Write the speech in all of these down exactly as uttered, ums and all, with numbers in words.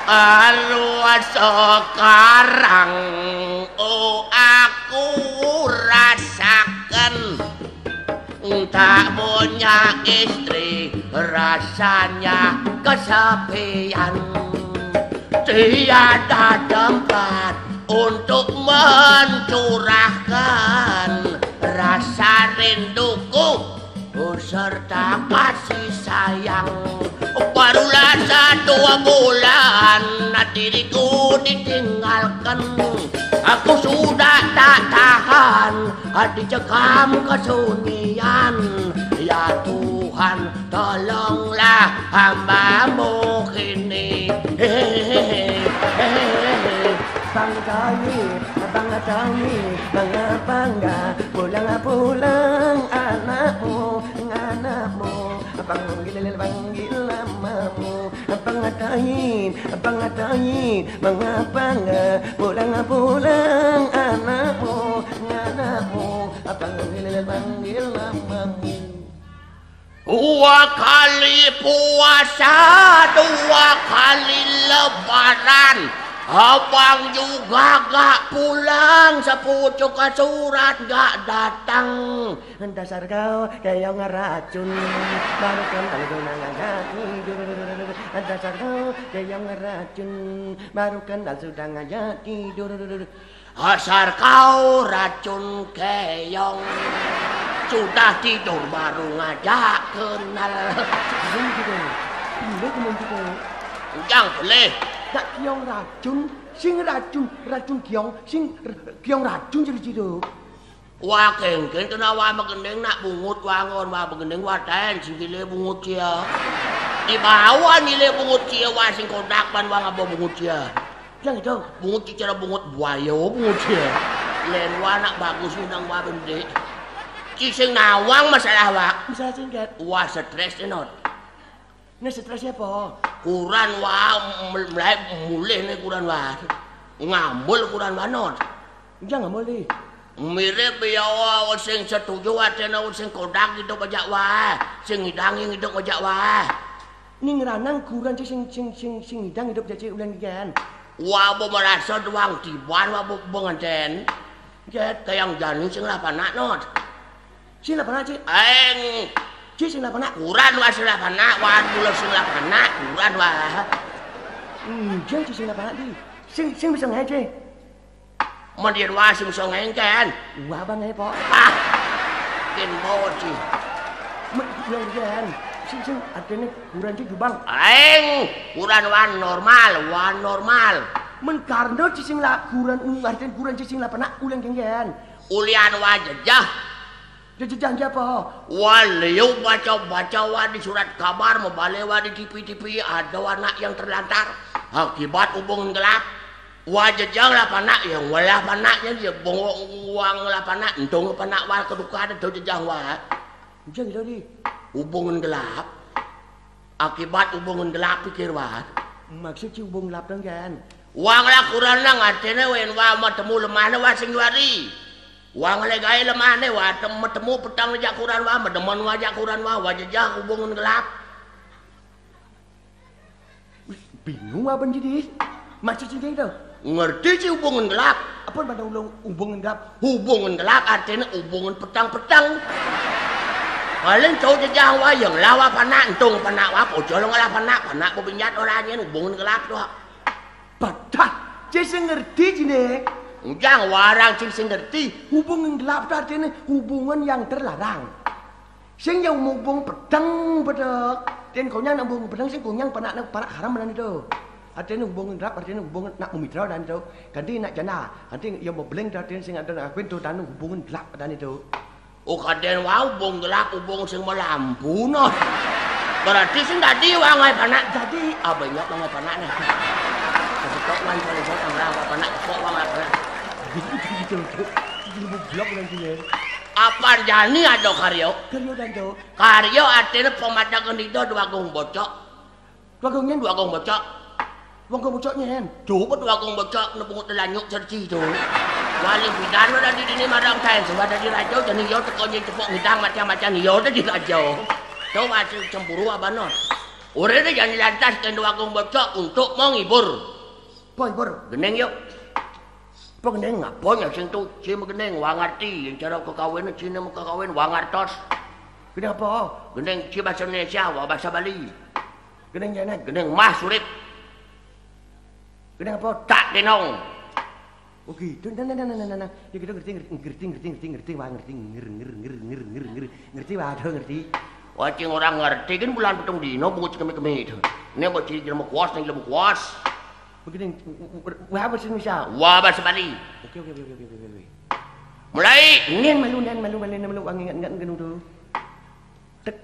Kalau sekarang, oh, aku rasakan tak punya istri, rasanya kesepian. Tiada tempat untuk mencurahkan rasa rinduku, oh, serta kasih sayang. Barulah satu bulan diriku ditinggalkan. Aku sudah tak tahan dicekam kesunyian. Ya Tuhan, tolonglah hambamu kini. Hehehe. Bang Toyib, Bang Toyib, mengapa enggak pulang-pulang anakmu, anakmu? Panggil, panggil namamu. Bang Toyib, Bang Toyib, mengapa enggak pulang-pulang anakmu, anakmu? Panggil, panggil namamu. Dua kali puasa, dua kali lebaran, abang juga gak pulang, sepucuk surat gak datang. Dasar kau kayak ngeracun, baru kenal guna ngajak tidur. Dasar kau kayak ngeracun, baru kenal sudah ngajak tidur. Dasar kau racun keong. Sudah tidur baru ngajak kenal. Sing gitu. Boleh teman kita. Ujang boleh. Tak keong racun, sing racun, racun keong, sing r-, keong racun jadi gitu. Wah, kengken kena wah megendeng nak bungut wangon, wah megendeng waten sing gile bungut cia. Di bawah gile bungut cia, wah sing kodak ban wah ngabo bungut cia. Yang itu bungut cicara bungut buaya, bungut ya. Len wa nak bagus undang wa bende. Ci sing nawang masalah wa. Masalah singkat. Wa stres enot. Ini stresnya apa? Kuran wa mel-, mulai mulih nih kuran wa. Ngambul kuran wa not. Jangan mulih. Mirip ya wa sing setuju atena sing kodak gitu aja wa. Sing ngidangi gitu aja wa. Ning ranang kuran sing, sing, sing, sing ngidang hidup jaci ulan gigan. Wa bo merasa doang tiban wa bo benganten. Jet kayang jani sing lah panak not. Sing lah panak, Ci? Eng. Ci sing lah panak? Kuran wa sing lah panak, wa mula sing lah panak, kuran wa. Hmm, Ci sing lah panak, Ci. Sing, sing bisa ngaji. Mandian wa sing bisa ngengken. Wa bang, eh, Pok. Ah. Ken bocil. Mek yang kan. Sing, sing, artinya kuran Ci jubang. Eng, kuran wa normal, wa normal. Men karena Ci sing lah kuran, artinya kuran Ci sing lah panak ulang genggen. Ulian wa jejah. Jejah apa? Wa liu baca-baca wa di surat kabar, mabale wa di T V-T V, ada anak yang terlantar akibat hubungan gelap. Wa jejang lah panak, ya walah panaknya dia bengong uang lah panak, entong panak wa keduka ada tau jejang wa. Jejang itu di hubungan gelap. Akibat hubungan gelap pikir wa. Maksud Ci hubungan gelap dong kan? Wa ngelakuran lah ngatene wen wa matemu lemahne wa sing wari. Wa ngelegai lemahne wa tem-, matemu petang jak kuran wa, mademen wa jak kuran wa, wa jejah hubungan gelap. Bingung apa jadi? Maksud sih itu? Ngerti sih hubungan gelap. Apa pada ulung hubungan gelap? Hubungan gelap artinya hubungan petang-petang. Paling cowok jejah wa yang lawa panak, entung panak wa, pojol ngalah panak, panak bebinjat orangnya hubungan gelap tuh. Patah, Ci sing ngerti jine. Ujang warang sing sing ngerti. Hubungan gelap itu artinya hubungan yang terlarang. Sing yang hubung peteng bedek. Dan konyang nak hubung peteng sing konyang panak nak panak haram dan itu. Artinya hubungan gelap, artinya hubungan nak memitra dan itu. Ganti nak jana, ganti yang mau beling dan sing ada nak pintu dan hubungan gelap dan itu. Oh, kaden wa hubung gelap, hubung sing melampu, noh. Berarti sing dadi wa ngai panak. Jadi, ah, banyak wa ngai panak, nah. Kebetok wan, kalau saya tangerang wa panak, kok wa ngai panak. Gitu, gitu, gitu. Jadi, hubung gelap yang gini. Apa jani ada karyo? Karyo dan do. Karyo artinya pemadakan itu dua gong bocok. Dua gong nyen, dua gong bocok. Dua gong bocok nyen. Coba dua gong bocok, nepungut lanyuk cerci tu. Wali bidan lo dadi dini marang kain, sebab dadi raja, jadi yo teko nyen cepok ngidang macam-macam, yo dadi raja. Tahu hasil cemburu apa non? Ora jani lantas kén Agung Bocok untuk menghibur. Apa hibur? Gending yuk. Apa gending? Apa nyasing tu? Cim gending, wah ngerti. Yang cara kekawin, cina mau kekawin, wah ngertos. Gending apa? Gending ci bahasa Indonesia, wah bahasa Bali. Gending jenek. Gending mah sulit. Gending apa? Tak denong. Oh gitu. Nah, nah, nah, nah, nah, nah. Ya kita ngerti, ngerti, ngerti, ngerti, ngerti, ngerti, wah ngerti, nger, nger, nger, nger, nger, nger, ngerti, wah ada ngerti. Wah, cing orang ngerti kan bulan pitung dino bungut kemi-kemi itu. Ini buat ciri jelema kuas, nih jelema kuas. Begini, wah bahasa Indonesia. Wah bahasa Bali. Oke, oke, oke, oke, oke, oke. Mulai. Nen malu, nen malu, malu, nen malu, wah ngingat-ngingat ngenu tu. Tek,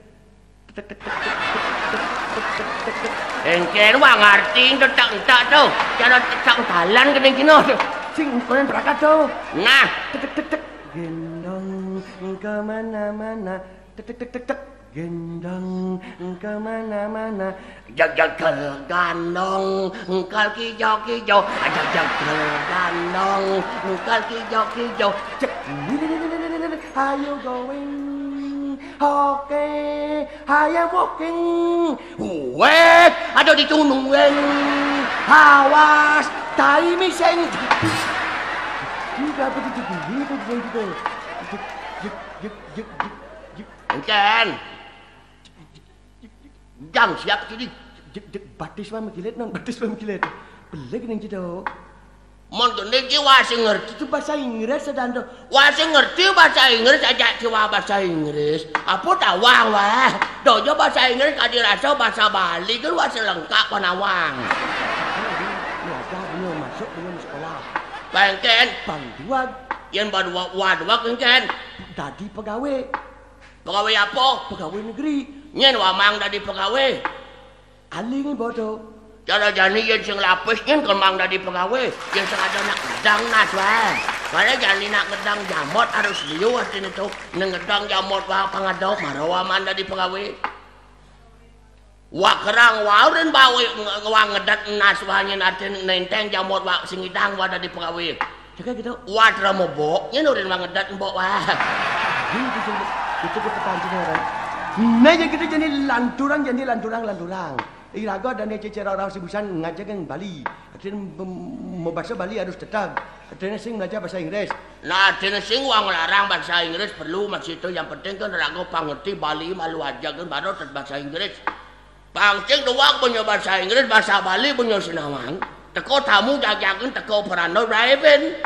tek, tek, tek, tek, tek, tek, tek, tek, tek, tek. Engken wah ngarti entek entek tu. Cara tetak talan kena kena tu. Sing konen berakat tu. Nah. Tek, tek, tek, tek. Gendong kemana-mana. Tek, tek, tek, tek, tek. Gendong kemana-mana. Jagjagel gandong, engkal kijau-kijau. Jagjagel gandong, engkal kijau-kijau. Cek. Ayo going. Oke. Hayam walking. Wek, ada di tunung weng. Awas, tai miseng. Ini berapa tuh, tuh, tuh, ini tuh, tuh, tuh. Jek, jek, jek, jek, jek, jek. Engken. Jang siap sini. Jek, jek, batis wah mengkilat, non, batis wah mengkilat. Beleg ning jeda. Mon kene iki wah sing ngerti. Itu bahasa Inggris, Sedando. Wah sing ngerti bahasa Inggris aja, ci wah bahasa Inggris. Apa tawang wah? Dojo bahasa Inggris kadi rasa bahasa Bali kan wah sing lengkap panawang. Belajar beliau masuk beliau sekolah. Pengken. Bang Duan. Yen bang Duan, wah Duan engken. Dadi pegawai. Pegawai apa? Pegawai negeri. Nyen wah mang dadi pegawai. Aling bodoh. Cara jani yen sing lapis nyen kemang dadi pegawai, yen sing ada nak gedang nas wae. Mane jani nak gedang jamot harus liu artine tu. Neng gedang jamot wae pangado, maro wae mang dadi pegawai. Wah kerang, wah urin bawe ng-, wah ngedet nas wae nyen artine nenteng jamot wae sing idang wae dadi pegawai. Jaga gitu. Wah, drama mbok, nyen urin wah ngedet mbok wah. Gitu, gitu, gitu, gitu, kepancing orang. Nah, ya gitu, jadi lanturang, jadi lanturang, lanturang. Iraga dane cecera orang sibusan ngajakin Bali. Artinya mem-, membahasa Bali harus tetap. Artinya sing belajar bahasa Inggris. Nah, artinya sing wong larang bahasa Inggris perlu, maksud itu yang penting kan raga pangerti Bali malu aja kan baru tet bahasa Inggris. Pangcing doang punya bahasa Inggris, bahasa Bali punya senawang. Teko tamu jajakin teko perandau driving.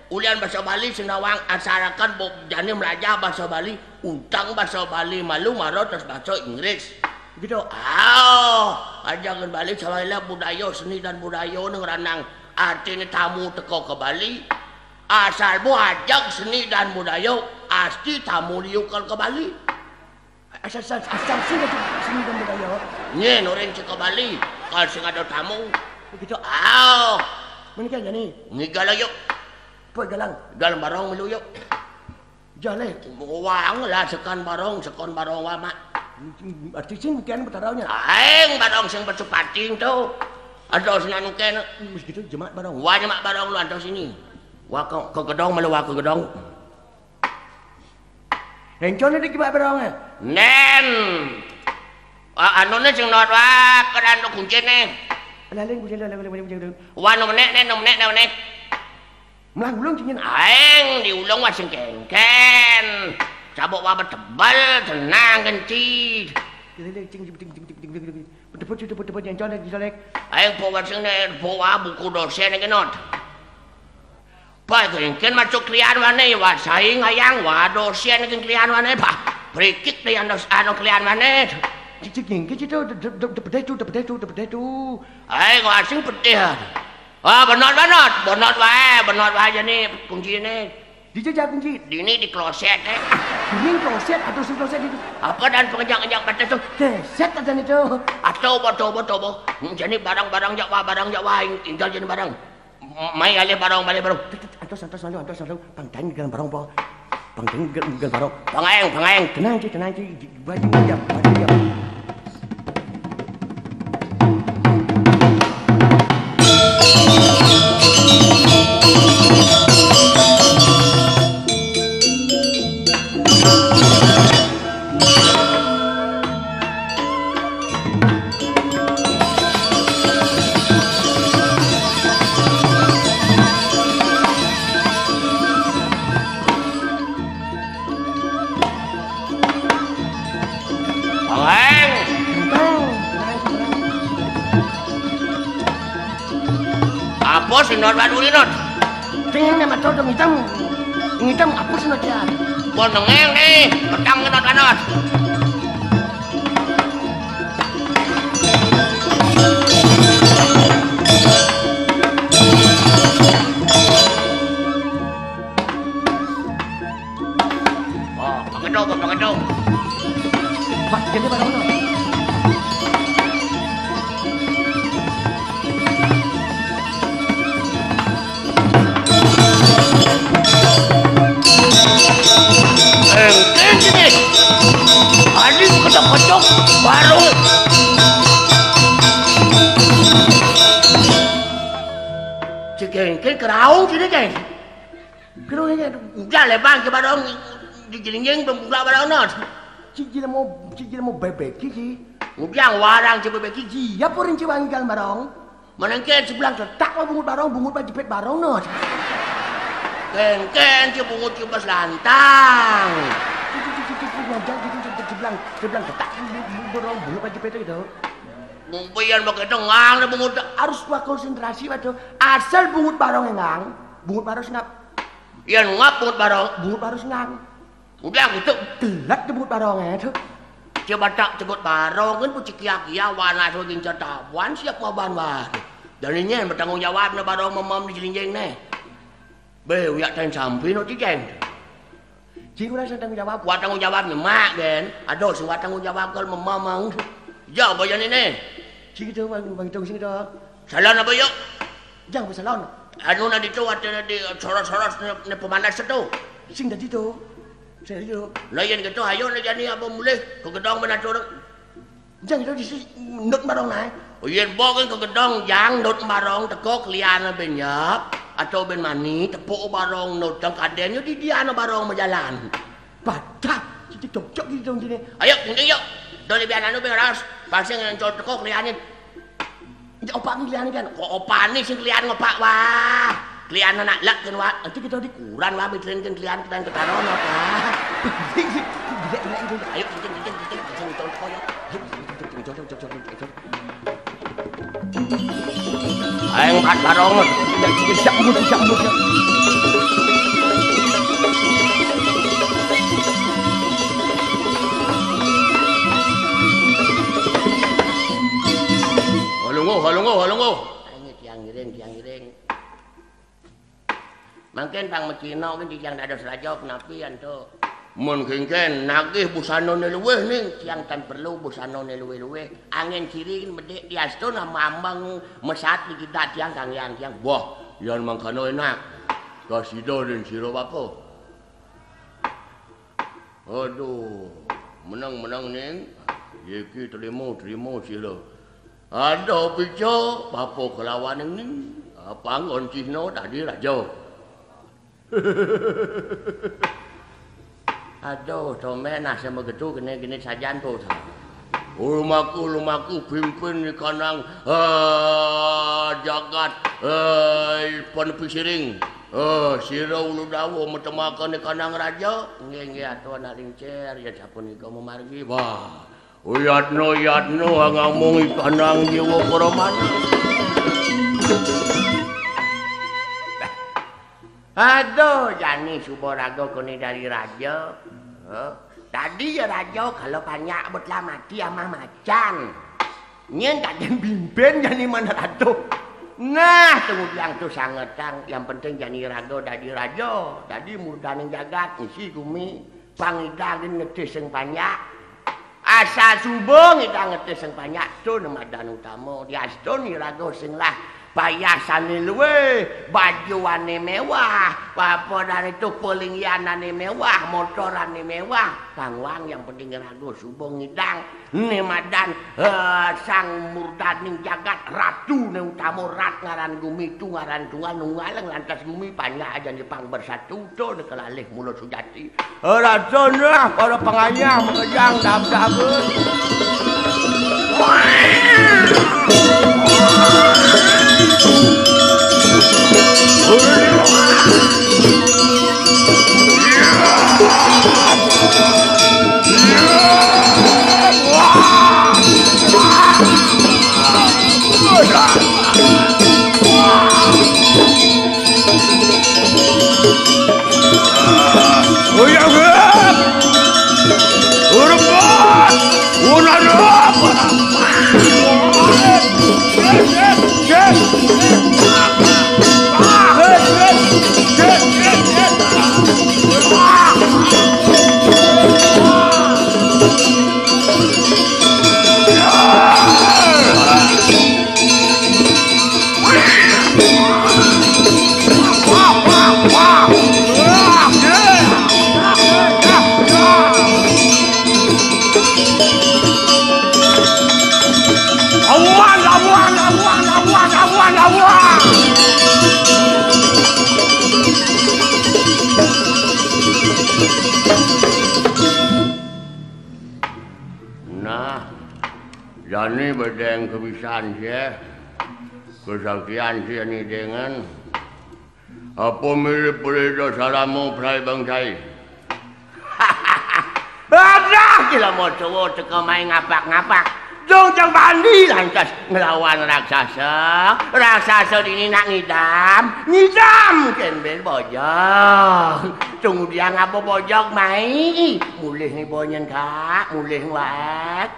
Ulian bahasa Bali senawang asarakan bo jani belajar bahasa Bali, utang bahasa Bali malu maro terus bahasa Inggris. Gitu. Ah, ajangan Bali sawailah budaya seni dan budaya nang ranang. Artinya tamu teko ke Bali. Asal bu ajak seni dan budaya, asti tamu liukal ke Bali. Asal, asal, asal sing ada seni dan budaya. Nyen orang cek ke Bali, kalau sing ada tamu. Begitu. Ah, menikah jani. Ngigal yuk. Apa galang? Galang barong melu yuk. Jaleh. Wang lah sekan barong, sekan barong wama. Arti sing bukan betaraunya. Aing barong sing bersupating tu. Ada senanu kena. Wis gitu jemak barong. Wah jemak barong lu antos sini. Wah ke, ke gedong melu wah ke gedong. Rencana di jemak barong eh. Nen. Ah, anu ne sing not wah kedan tu kunci ne. Lain kunci lain kunci kunci. Wah nu menek ne, nu menek ne menek. Melah ulung cingin aeng di ulung wah sing kengken. Cabuk wah betebal tenang kenci. Betebal sudah betebal yang colek colek. Aeng po wah sing ne po wah buku dosen ne kenot. Pai kengken masuk klian wane wah saing ayang wah dosen ne klian wane bah. Berikik deh yang dos anu klian wane. Cicik yang kecil tu de de de de tu de de tu de de tu. Aeng wah sing pedih. Ah, benot, benot. Benot wae, benot wae jani kuncine. Di jejak kunci. Dini di kloset eh. Ini kloset atau sing kloset itu. Apa dan pengejak-ejak batas tu? Keset ada itu. Atau apa, apa, apa. Hmm, jani barang-barang jak wah, barang jak wah, ing-, tinggal jani barang. M-, mai alih barang, balik barang. Tut, tut, antos, antos, lalu, antos, lalu. Pangdang dengan barang apa? Pangdang dengan, dengan barang. Pangaeng, pangaeng. Tenang, Ci, tenang, Ci. Baju dia, baju dia. Oreng. Apa sih not baduri not? Sing ne mato dong hitam. Hitam apa sih not ya? Pon dengeng nih, petang not anot. Oh, pangedok, pangedok. Pak, jadi mana? Engken sini. Adi ketok-ketok baru. Cik engken keraung sini, Ceng. Keraung ini. Udah lebang ke barong di jelinjing pembuka barong not. Cik jile mau, cik jile mau bebek gigi. Udah warang cik bebek gigi. Ya purin cik wangi gal barong. Manengken sebelah tetak mah bungut barong, bungut mah jepit barong not. Kengken si bungut kipas lantang. Cucu cucu cucu ngajak gitu cucu sebelah sebelah tetak bungut barong bungut mah jepit gitu. Mumpian pakai dengang nih bungut. Harus gua konsentrasi waduh. Asal bungut barong engang, bungut barong sengap. Yang ngap bungut barong, bungut barong sengang. Udah gitu. Telat bungut barong itu. Coba tak cebut barong kan pucik kiak ya warna so ginca tabuan siap maban waduh. Dan ini yang bertanggung jawab nih barong memam di jelinjing nih. Be, uyak tan sampai no tijeng. Cing udah saya tanggung jawab. Buat tanggung jawab nih mak den. Aduh, sing buat tanggung jawab kalau memamang. Jauh bayan ini. Cing itu bang bang hitung sing itu. Salon apa yuk? Jangan bersalon. Anu nanti tuh ada di soros-soros ne pemanas itu. Sing tadi tuh. Sing tadi tuh. Nah yang gitu ayo nih jadi apa mulai ke gedong benar tuh. Jang itu disi ndut barong nae. Yen bok kan kegedong jang ndut barong teko klian ben nyep atau ben mani tepuk barong ndut jang kaden yo di dia no barong majalan. Patah, siti cocok gitu dong sini. Ayo, mungkin yuk. Dole biar anu ben ras. Pasti ngencol teko klianin. Ya opak klianin kan. Kok opane sing klian ngopak wah. Klian anak lek kan wah. Nanti kita di kuran wah mikirin kan klian kita yang ketarono wah. Ayo, kita kita kita kita Aeng pat barong. Jambut, jambut. Halungo, halungo, halungo. Ayo tiang ngiring, tiang ngiring. Mangkin pang mecina ki titiang dados raja, punapi antuk? Mun kengken nagih busanane luwih ning tiang tan perlu busanane luwih-luwih. Angin siri medik diastun mambang mesat di kidak tiang kang yang tiang. Wah, yan mangkana enak. Kasida ning sira bapa. Aduh, meneng-meneng ning. Iki trima, trima sira. Ada pica bapa kelawan ning. Panggon cihna dadi raja. Aduh, tomen asem begitu kene-kene sajan to. Lumaku, lumaku pimpin ikanang ah, jagat eh, pon pisiring. Eh, sira ulu dawuh metemaken ikanang raja. Nggih, nggih, atuh anak lincir, ya sapunika memargi. Wah, uyatno, uyatno, ngamung ikanang jiwa para manah. Aduh, jani suba raga kene dari raja. Heh. Tadi ya raja kalau panjak betlah mati amah macan. Nyen tak den bimbin jani mana ratuh. Nah, tunggu biang tu sangetang. Yang penting jani raga dadi raja. Dadi murdaning jagat ngisi gumi. Pangidang ngetih sing panjak. Asa suba ngidang ngetih sing panjak tun madan utama. Diastun iraga sing lah payasane luwih, bajuane mewah, papadane tu pelinggianane mewah, motorane mewah. Pangwang yang penting iraga suba ngidang ne madan eh, sang murdaning jagat ratu ne utama rat ngaran gumi tu ngaran tuan unggal lantas gumi panjak aja pang bersatu. Tun kelalih mula sujati. Rasane para pangayah makejang dab-dabe. Nah, jani bedeng kebisan sie, kesakian sie ni dengan. Apa mirip pelita salamo pelai bangsai? Adah, gila mau cowok teka main ngapak-ngapak. Jong jang bandi lantas ngelawan raksasa. Raksasa dini nak ngidam, ngidam kembel bojog. Tunggu dia ngapa bojog mai. Mulih ni bonyen kak, mulih wak.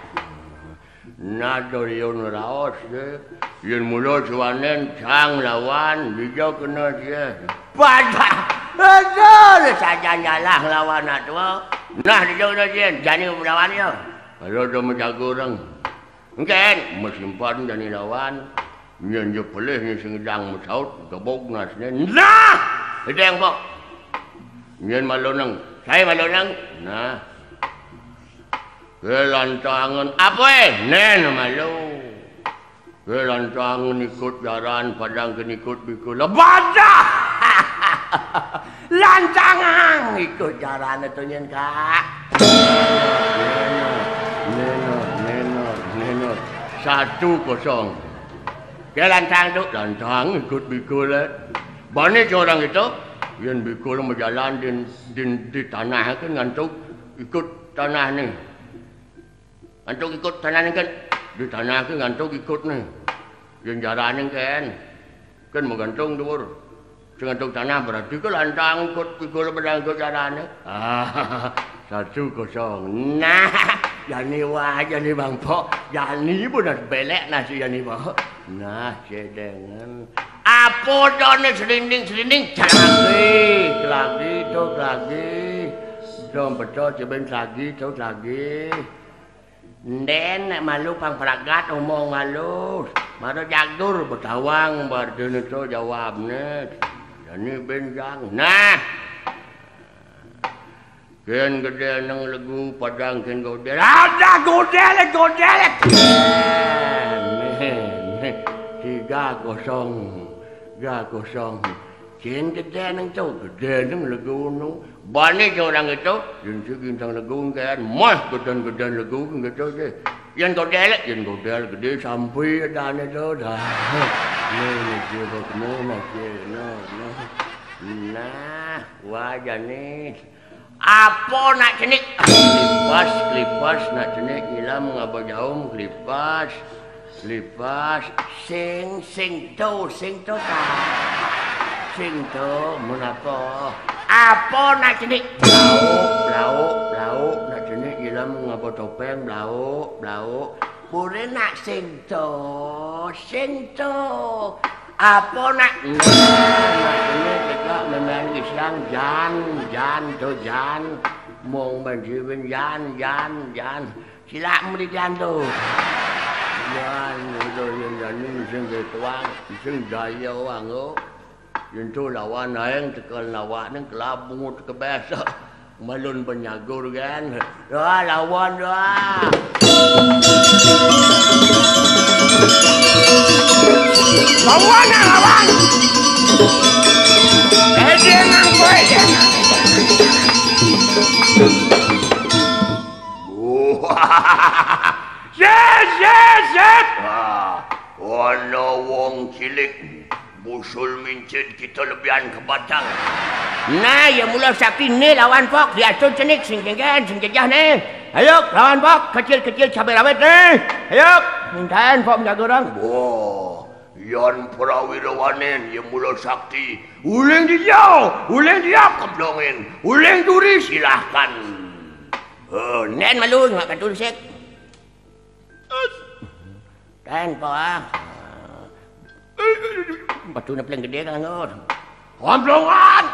Nado yun raos de. Yen mula suanen sang lawan, dija kena sie. Pada, pada sajan jalah lawan nak tua. Nah, dija kena sie, jani lawan ya. Kalau dah menjaga orang. Engken, mesimpan jani lawan. Nyen je pelih nyen sing dang mesaut, gebog nasne. Nah! Edeng pok. Nyen maloneng. Saya maloneng. Nah. Kelantangan apa eh? Nen malu. Kelantangan ikut jaran padang kenikut bikul. Lebadah! Lantangan ikut jaran itu nyen kak. Nenor, nenor, nenor. Satu kosong. Ke lantang tu, lantang ikut bikul eh. Bani orang itu, yen bikul berjalan di, di, di tanah kan ngantuk ikut tanah ni. Ngantuk ikut tanah ni kan. Di tanah kan ngantuk ikut ni. Yen jaran ni kan. Kan menggantung dur. Sing ngantuk tanah berarti ke lantang ikut bikul berjalan ikut jaran ni. Ah, satu kosong. Nah, jani wah, jani bangpok. Jani benar belek nasi jani bangpok. Nah, sedengan. Apa done selinding-selinding? Lagi, lagi, tu lagi. Dong betul, cebeng lagi, tu lagi. Nden nek malu pang pragat omong malu. Mara jagdur betawang bardene to jawabne. Jani benjang. Nah. Ken gede neng legu padang ken godel. Ada godel, godel. Nih, nih. Tiga kosong. Tiga kosong. Ken gede neng to, gede neng legu nu. Bani orang itu, yen si gintang legu kan. Mah geden-geden legu gitu je. Yen godel, yen godel gede sampai adane to dah. Nih, nih, nih, nih, nih, nih. Nah, wah jani. Apa nak cenik? Kelipas, kelipas nak cenik ngilam ngaba jaum kelipas. Kelipas, sing, sing to, sing to ta. Sing to, mun apa? Apa nak cenik? Blauk, blauk, blauk nak cenik ngilam ngaba topeng blauk, blauk. Pure nak sing to, sing to. Apa nak? Nah, nak kene tegak memang Islam jan, jan to jan. Mong ban siwin jan, jan, jan. Silak mudi jan to. Jan, udah yen jani sing ketuang, sing daya wang. Yen to lawan aeng tekel nawak ning kelabut kebes. Malun penyagur kan. Ya lawan ya. Lawan ya lawan. Eh dia nang kowe dia nang. Yes, yes, yes. Wah, ono wong cilik. Busul mincit kita lebihan ke batang. Nah, ya mula sakti ni lawan pok diatur cenik sing jenggen sing jejah ni. Ayo lawan pok kecil-kecil cabai rawit ni. Ayo mintaan pok menjaga orang. Wah, yan prawira wanin ya mula sakti. Uling dia, uling dia keblongin, uling duri silahkan. Oh, nen malu ngak katun sek. Ten po, ah. Padune paling gedhe kan, Ngor. Omblongan.